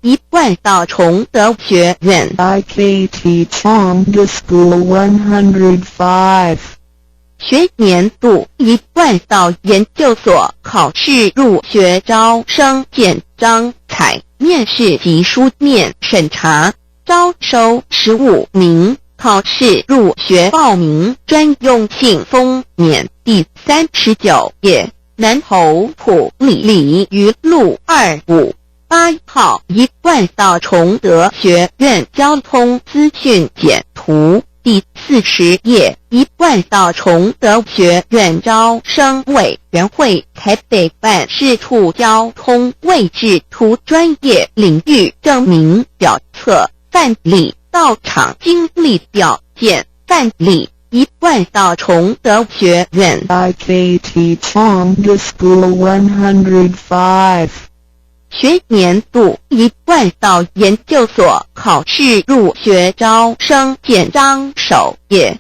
一貫道崇德學院。 IKT Chongde School 105. 學年度一貫道研究所考試入學招生簡章採面試及書面審查，招收15名。考試入學報名專用信封面第39頁，南投埔里鯉魚路258號一貫道崇德學院交通資訊簡圖。第40頁，一貫道崇德學院招生委員會台北辦事處交通位置圖專業領域證明表冊範例到場經歷表簡範例一貫道崇德學院。 IKT Chongde School 105. 學年度一貫道研究所考試入學招生簡章首頁。